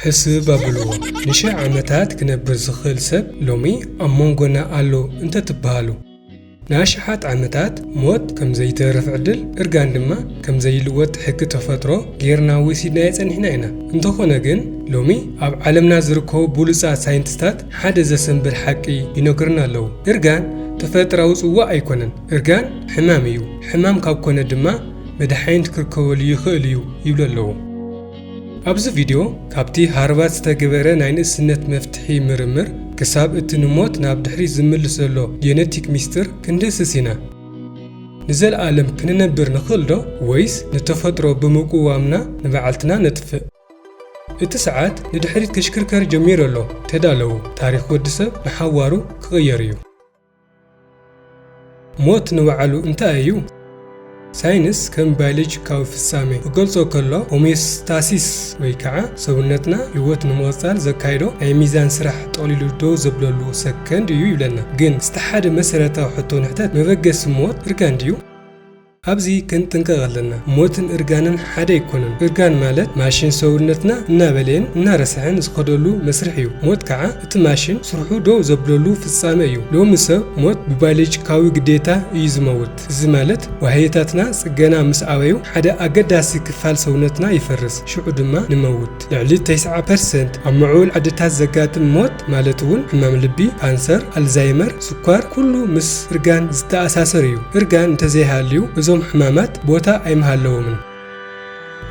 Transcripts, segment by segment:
ሕስብ ኣብልዎ፣ ንሽሕ ዓመታት ክነብር ዝኽእል ሰብ ሎሚ ኣብ መንጎና ኣሎ እንተትበሃሉ፣ ንኣሽሓት ዓመታት ሞት ከም ዘይተርፍ ዕድል፣ እርጋን ድማ ከም ዘይልወጥ ሕጊ ተፈጥሮ ጌርና ወሲድናዮ ጸኒሕና ኢና። እንተኾነ ግን፣ ሎሚ ኣብ ዓለምና ዝርከቡ ብሉጻት ሳይንቲስታት ሓደ ዘሰንብድ ሓቂ ይነግሩና ኣለዉ። እርጋን ተፈጥራዊ ጽዋእ ኣይኮነን። እርጋን ሕማም እዩ። ሕማም ካብ ኮነ ድማ መድሓኒት ክርከበሉ ይኽእል እዩ ይብሉ ኣለዉ። ኣብዚ ቪድዮ ካብቲ ሃርቫርድ ዝተገበረ ናይ ንእስነት መፍትሒ ምርምር ክሳብ እቲ ንሞት ናብ ድሕሪት ዝምልስ ዘሎ ጄነቲክ ሚስጥር ክንድህስስ ኢና። ንዘለኣለም ክንነብር ንኽእል ዶ ወይስ ንተፈጥሮ ብምቅዋምና ንባዕልትና ነጥፍእ? እቲ ሰዓት ንድሕሪት ክሽክርከር ጀሚሩ ኣሎ። ተዳለዉ፣ ታሪኽ ወዲ ሰብ ንሓዋሩ ክቕየር እዩ። ሞት ንባዕሉ እንታይ እዩ? ሳይንስ ከም ባዮሎጂካዊ ፍጻሜ ክገልጾ ከሎ፣ ሆሜስታሲስ ወይ ከዓ ሰውነትና ህይወት ንምቕጻል ዘካይዶ ናይ ሚዛን ስራሕ ጠቕሊሉ ደው ዘብለሉ ሰከንድ እዩ ይብለና። ግን እስቲ ሓደ መሰረታዊ ሕቶ ንሕተት፣ መበገሲ ሞት እርጋን ድዩ? ኣብዚ ክንጥንቀቕ ኣለና። ሞትን እርጋንን ሓደ ኣይኮኑን። እርጋን ማለት ማሽን ሰውነትና እናበለየን እናረስሐን ዝኸደሉ መስርሕ እዩ። ሞት ከዓ እቲ ማሽን ስርሑ ደው ዘብለሉ ፍጻመ እዩ። ሎሚ ሰብ ሞት ብባዮሎጂካዊ ግዴታ እዩ ዝመውት። እዚ ማለት ዋህዮታትና ጽገና ምስ ኣበዩ ሓደ ኣገዳሲ ክፋል ሰውነትና ይፈርስ፣ ሽዑ ድማ ንመውት። ልዕሊ ተስዓ ፐርሰንት ኣብ ምዕቡል ዓድታት ዘጋጥም ሞት፣ ማለት እውን ሕማም ልቢ፣ ካንሰር፣ ኣልዛይመር፣ ስኳር፣ ኩሉ ምስ እርጋን ዝተኣሳሰር እዩ። እርጋን እንተዘይሃልዩ እዞም ሕማማት ቦታ ኣይምሃለዎምን።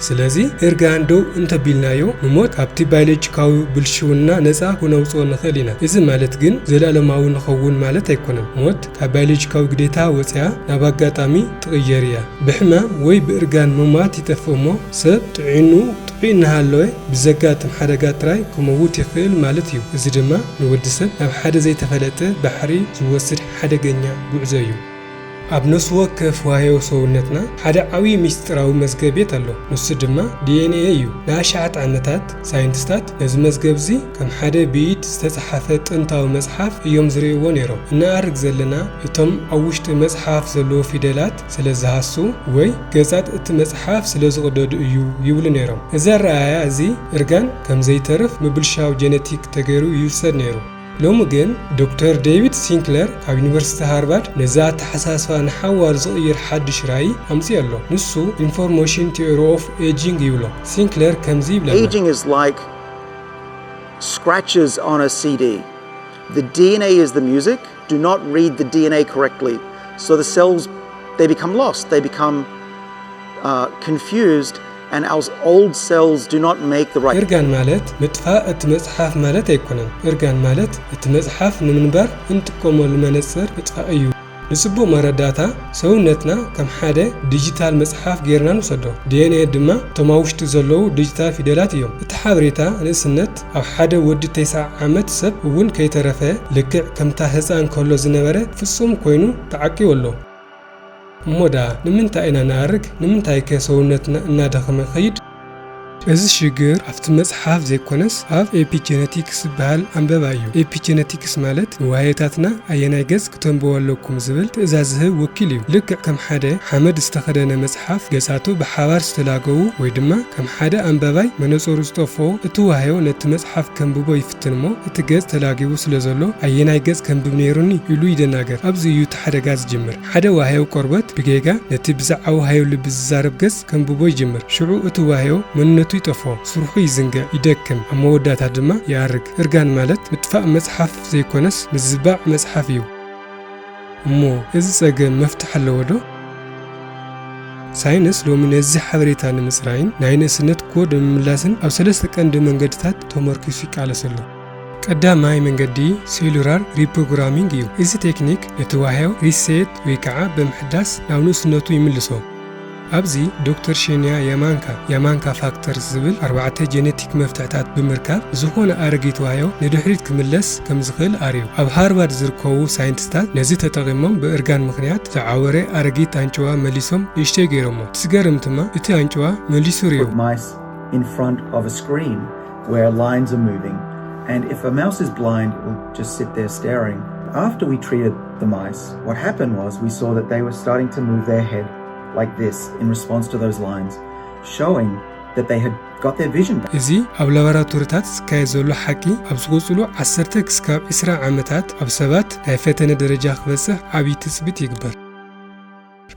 ስለዚ እርጋን ደው እንተቢልናዮ ንሞት ካብቲ ባዮሎጂካዊ ብልሽውና ነጻ ክነውጽኦ ንኽእል ኢና። እዚ ማለት ግን ዘለኣለማዊ ንኸውን ማለት ኣይኮነን። ሞት ካብ ባዮሎጂካዊ ግዴታ ወጽያ ናብ ኣጋጣሚ ትቕየር እያ። ብሕማም ወይ ብእርጋን ምሟት ይጠፍእ እሞ ሰብ ጥዒኑ ጥዑይ እናሃለወ ብዘጋጥም ሓደጋ ጥራይ ክመውት ይኽእል ማለት እዩ። እዚ ድማ ንወዲ ሰብ ናብ ሓደ ዘይተፈለጠ ባሕሪ ዝወስድ ሓደገኛ ጉዕዞ እዩ። ኣብ ነፍሲ ወከፍ ዋህዮ ሰውነትና ሓደ ዓብዪ ምስጢራዊ መዝገብ ቤት ኣሎ። ንሱ ድማ ዲ ኤን ኤ እዩ። ንኣሽሓት ዓመታት ሳይንቲስታት ነዚ መዝገብ እዚ ከም ሓደ ብኢድ ዝተጻሕፈ ጥንታዊ መጽሓፍ እዮም ዝርእይዎ ነይሮም። እንኣርግ ዘለና እቶም ኣብ ውሽጢ መጽሓፍ ዘለዉ ፊደላት ስለ ዝሃስዉ ወይ ገጻት እቲ መጽሓፍ ስለ ዝቕደዱ እዩ ይብሉ ነይሮም። እዚ ኣረኣእያ እዚ እርጋን ከም ዘይተርፍ ብብልሽዊ ጀነቲክ ተገይሩ ይውሰድ ነይሩ። ሎሚ ግን ዶክተር ዴቪድ ሲንክለር ካብ ዩኒቨርሲቲ ሃርቫርድ ነዚ ኣተሓሳስባ ንሓዋሩ ዝቕይር ሓድሽ ራእይ ኣምጺኡ ኣሎ። ንሱ ኢንፎርሜሽን ቲዮሪ ኦፍ ኤጂንግ ይብሎ። ሲንክለር ከምዚ ይብለና። Aging is like scratches on a C D. The D N A is the music. Do not read the D N A correctly. So the cells, they become lost. They become uh, confused, and our old cells do not make the right. እርጋን ማለት ምጥፋእ እቲ መጽሓፍ ማለት ኣይኮነን። እርጋን ማለት እቲ መጽሓፍ ንምንባር እንጥቀመሉ መነጽር ምጥፋእ እዩ። ንጽቡቕ መረዳእታ፣ ሰውነትና ከም ሓደ ዲጂታል መጽሓፍ ጌርና ንውሰዶ። ዲ ኤን ኤ ድማ እቶም ኣብ ውሽጡ ዘለዉ ዲጂታል ፊደላት እዮም። እቲ ሓበሬታ ንእስነት ኣብ ሓደ ወዲ ተስዓ ዓመት ሰብ እውን ከይተረፈ፣ ልክዕ ከምታ ህጻን ከሎ ዝነበረ ፍጹም ኮይኑ ተዓቂቡ ኣሎ። እሞ ደኣ ንምንታይ ኢና ንኣርግ? ንምንታይከ ሰውነትና እናደኸመ ይኸይድ? እዚ ሽግር ኣብቲ መጽሓፍ ዘይኮነስ ኣብ ኤፒጀነቲክስ ዝበሃል ኣንበባ እዩ። ኤፒጀነቲክስ ማለት ንዋህዮታትና ኣየናይ ገጽ ክተንብቡ ኣለኩም ዝብል ትእዛዝ ዝህብ ወኪል እዩ። ልክዕ ከም ሓደ ሓመድ ዝተኸደነ መጽሓፍ ገጻቱ ብሓባር ዝተላገቡ ወይ ድማ ከም ሓደ ኣንባባይ መነጸሩ ዝጠፍኦ እቲ ዋህዮ ነቲ መጽሓፍ ከንብቦ ይፍትን እሞ እቲ ገጽ ተላጊቡ ስለ ዘሎ ኣየናይ ገጽ ከንብብ ነይሩኒ ኢሉ ይደናገር። ኣብዚ እዩ እቲ ሓደጋ ዝጅምር። ሓደ ዋህዮ ቆርበት ብጌጋ ነቲ ብዛዕባ ዋህዮ ልቢ ዝዛረብ ገጽ ከንብቦ ይጅምር። ሽዑ እቲ ዋህዮ መንነቱ ይጠፍኦ፣ ስርሑ ይዝንግዕ፣ ይደክም፣ ኣብ መወዳእታ ድማ ይኣርግ። እርጋን ማለት ምጥፋእ መጽሓፍ ዘይኮነስ ምዝባዕ መጽሓፍ እዩ። እሞ እዚ ጸገም መፍትሒ ኣለዎ ዶ? ሳይንስ ሎሚ ነዚ ሓበሬታ ንምጽራይን ናይ ንእስነት ኮድ ንምምላስን ኣብ ሰለስተ ቀንዲ መንገድታት ተመርኪሱ ይቃለስ ኣሎ። ቀዳማይ መንገዲ ሴሉላር ሪፕሮግራሚንግ እዩ። እዚ ቴክኒክ ነቲ ዋህዮ ሪሴት ወይ ከዓ ብምሕዳስ ናብ ንእስነቱ ይምልሶ። ኣብዚ ዶክተር ሼንያ ያማንካ፣ ያማንካ ፋክተርስ ዝብል ኣርባዕተ ጄኔቲክ መፍትሕታት ብምርካብ ዝኾነ ኣረጊት ዋህዮ ንድሕሪት ክምለስ ከም ዝኽእል ኣርእዩ። ኣብ ሃርቫርድ ዝርከቡ ሳይንቲስታት ነዚ ተጠቒሞም ብእርጋን ምኽንያት ዝዓወረ ኣረጊት ኣንጭዋ መሊሶም ንእሽተይ ገይሮሞ። እቲ ዝገርም ድማ እቲ ኣንጭዋ መሊሱ ርእዩ። Put mice in front of a screen where lines are moving. And if a mouse is blind, it will just sit there staring. After we treated the mice, what happened was we saw that they were starting to move their head like this in response to those lines, showing that they had got their vision back. እዚ ኣብ ላቦራቶሪታት ዝካየድ ዘሎ ሓቂ ኣብ ዝቕጽሉ ዓሰርተ ክስካብ ዕስራ ዓመታት ኣብ ሰባት ናይ ፈተነ ደረጃ ክበጽሕ ዓብዪ ትጽቢት ይግበር።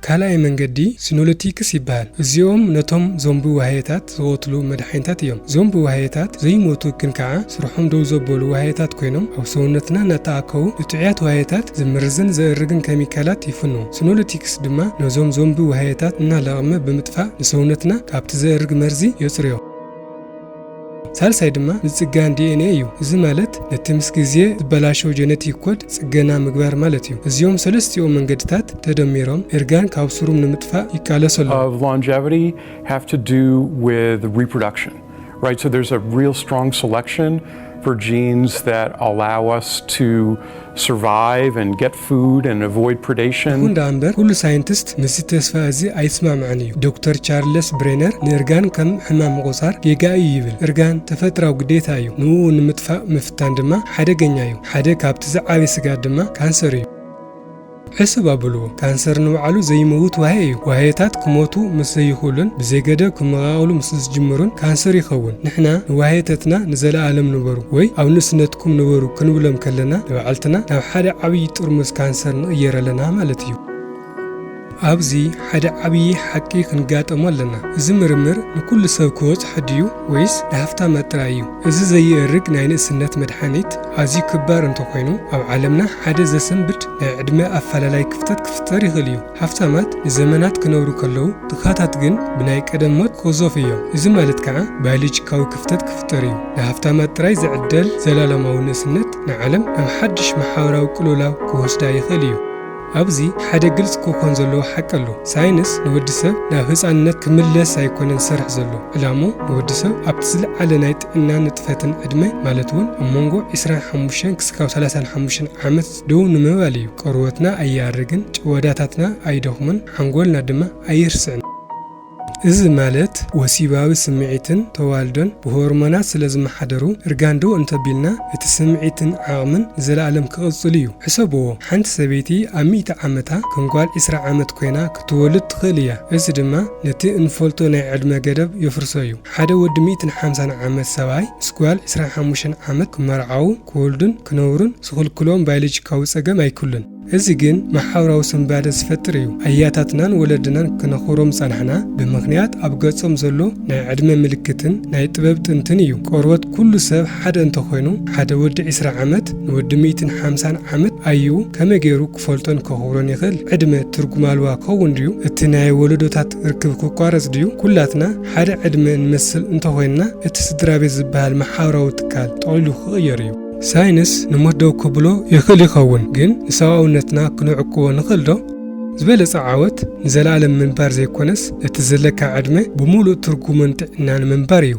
ካልኣይ መንገዲ ሲኖለቲክስ ይበሃል። እዚኦም ነቶም ዞምቢ ዋህየታት ዝቐትሉ መድሓኒታት እዮም። ዞምቢ ዋህየታት ዘይሞቱ ግን ከኣ ስርሖም ደው ዘበሉ ዋህየታት ኮይኖም ኣብ ሰውነትና እናተኣከቡ ንጥዑያት ዋህየታት ዝምርዝን ዘእርግን ኬሚካላት ይፍንዉ። ሲኖለቲክስ ድማ ነዞም ዞምቢ ዋህየታት እናለቐመ ብምጥፋእ ንሰውነትና ካብቲ ዘእርግ መርዚ የጽርዮ። ሳልሳይ ድማ ምጽጋን ዲ ኤን ኤ እዩ። እዚ ማለት ነቲ ምስ ግዜ ዝበላሸው ጀነቲክ ኮድ ጽገና ምግባር ማለት እዩ። እዚኦም ሰለስቲኦም መንገድታት ተደሚሮም እርጋን ካብ ስሩም ንምጥፋእ ይቃለሱ ኣለዉ። Of longevity have to do with reproduction, right? So there's a real strong selection for genes that allow us to survive and get food and avoid predation. ይኹን ደኣ እምበር ኩሉ ሳይንቲስት ምስዚ ተስፋ እዚ ኣይስማማዕን እዩ። ዶክተር ቻርለስ ብሬነር ንእርጋን ከም ሕማም ምቑጻር ጌጋ እዩ ይብል። እርጋን ተፈጥራዊ ግዴታ እዩ። ንኡ ንምጥፋእ ምፍታን ድማ ሓደገኛ እዩ። ሓደ ካብቲ ዝዓበየ ስግኣት ድማ ካንሰር እዩ። ሕስብ ኣብልዎ፣ ካንሰር ንባዕሉ ዘይመውት ዋሄ እዩ። ዋሄታት ክሞቱ ምስ ዘይኽእሉን ብዘይ ገደብ ክመቓቐሉ ምስ ዝጅምሩን ካንሰር ይኸውን። ንሕና ንዋሄተትና ንዘለኣለም ንበሩ ወይ ኣብ ንእስነትኩም ንበሩ ክንብሎም ከለና ንባዕልትና ናብ ሓደ ዓብዪ ጥርሙዝ ካንሰር ንቕየር ኣለና ማለት እዩ። ኣብዚ ሓደ ዓብዪ ሓቂ ክንጋጠሞ ኣለና። እዚ ምርምር ንኩሉ ሰብ ክበጽሖ ድዩ ወይስ ንሃፍታማት ጥራይ እዩ? እዚ ዘይእርግ ናይ ንእስነት መድሓኒት ኣዝዩ ክባር እንተኾይኑ ኣብ ዓለምና ሓደ ዘሰንብድ ናይ ዕድመ ኣፈላላይ ክፍተት ክፍጠር ይኽእል እዩ። ሃፍታማት ንዘመናት ክነብሩ ከለዉ ድኻታት ግን ብናይ ቀደም ሞት ክቕዘፉ እዮም። እዚ ማለት ከዓ ባዮሎጂካዊ ክፍተት ክፍጠር እዩ። ንሃፍታማት ጥራይ ዝዕደል ዘላለማዊ ንእስነት ንዓለም ናብ ሓድሽ መሓውራዊ ቅልውላው ክወስዳ ይኽእል እዩ። ኣብዚ ሓደ ግልጽ ክኾን ዘለዎ ሓቂ ኣሎ። ሳይንስ ንወዲ ሰብ ናብ ህጻንነት ክምለስ ኣይኮነን ዝሰርሕ ዘሎ። ዕላምኡ ንወዲ ሰብ ኣብቲ ዝለዓለ ናይ ጥዕናን ንጥፈትን ዕድመ ማለት እውን ኣብ መንጎ ዕስራን ሓሙሽተን ክስካብ ሰላሳን ሓሙሽተን ዓመት ደው ንምባል እዩ። ቆርበትና ኣይኣርግን፣ ጭዋዳታትና ኣይደኽሙን፣ ሓንጎልና ድማ ኣይርስዕን። እዚ ማለት ወሲባዊ ስምዒትን ተዋልዶን ብሆርሞናት ስለ ዝመሓደሩ እርጋን ደው እንተቢልና እቲ ስምዒትን ዓቕምን ንዘለኣለም ክቕጽል እዩ። ሕሰብዎ፣ ሓንቲ ሰበይቲ ኣብ ሚእቲ ዓመታ ከም ጓል ዕስራ ዓመት ኮይና ክትወልድ ትኽእል እያ። እዚ ድማ ነቲ እንፈልጦ ናይ ዕድመ ገደብ የፍርሶ እዩ። ሓደ ወዲ ሚእትን ሓምሳን ዓመት ሰብኣይ ምስ ጓል ዕስራን ሓሙሽተን ዓመት ክመርዓዉ፣ ክወልዱን ክነብሩን ዝኽልክሎም ባዮሎጂካዊ ጸገም ኣይክሉን። እዚ ግን መሓውራዊ ስንባደ ዝፈጥር እዩ። ኣያታትናን ወለድናን ክነኽብሮም ዝጸናሕና ብምኽንያት ኣብ ገጾም ዘሎ ናይ ዕድመ ምልክትን ናይ ጥበብ ጥንትን እዩ። ቆርበት ኩሉ ሰብ ሓደ እንተኾይኑ ሓደ ወዲ ዕስራ ዓመት ንወዲ ሚእትን ሓምሳን ዓመት ኣዩ ከመይ ገይሩ ክፈልጦን ከኽብሮን ይኽእል? ዕድመ ትርጉም ኣልባ ክኸውን ድዩ? እቲ ናይ ወለዶታት ርክብ ክቋረጽ ድዩ? ኩላትና ሓደ ዕድመ እንመስል እንተኾይንና እቲ ስድራ ቤት ዝበሃል መሓውራዊ ትካል ጠቕሊሉ ክቕየር እዩ። ሳይንስ ንሞት ደው ክብሎ ይኽእል ይኸውን፣ ግን ንሰብኣውነትና ክንዕቅቦ ንኽእል ዶ? ዝበለጸ ዓወት ንዘለኣለም ምንባር ዘይኮነስ ነቲ ዘለካ ዕድመ ብምሉእ ትርጉምን ጥዕናን ምንባር እዩ።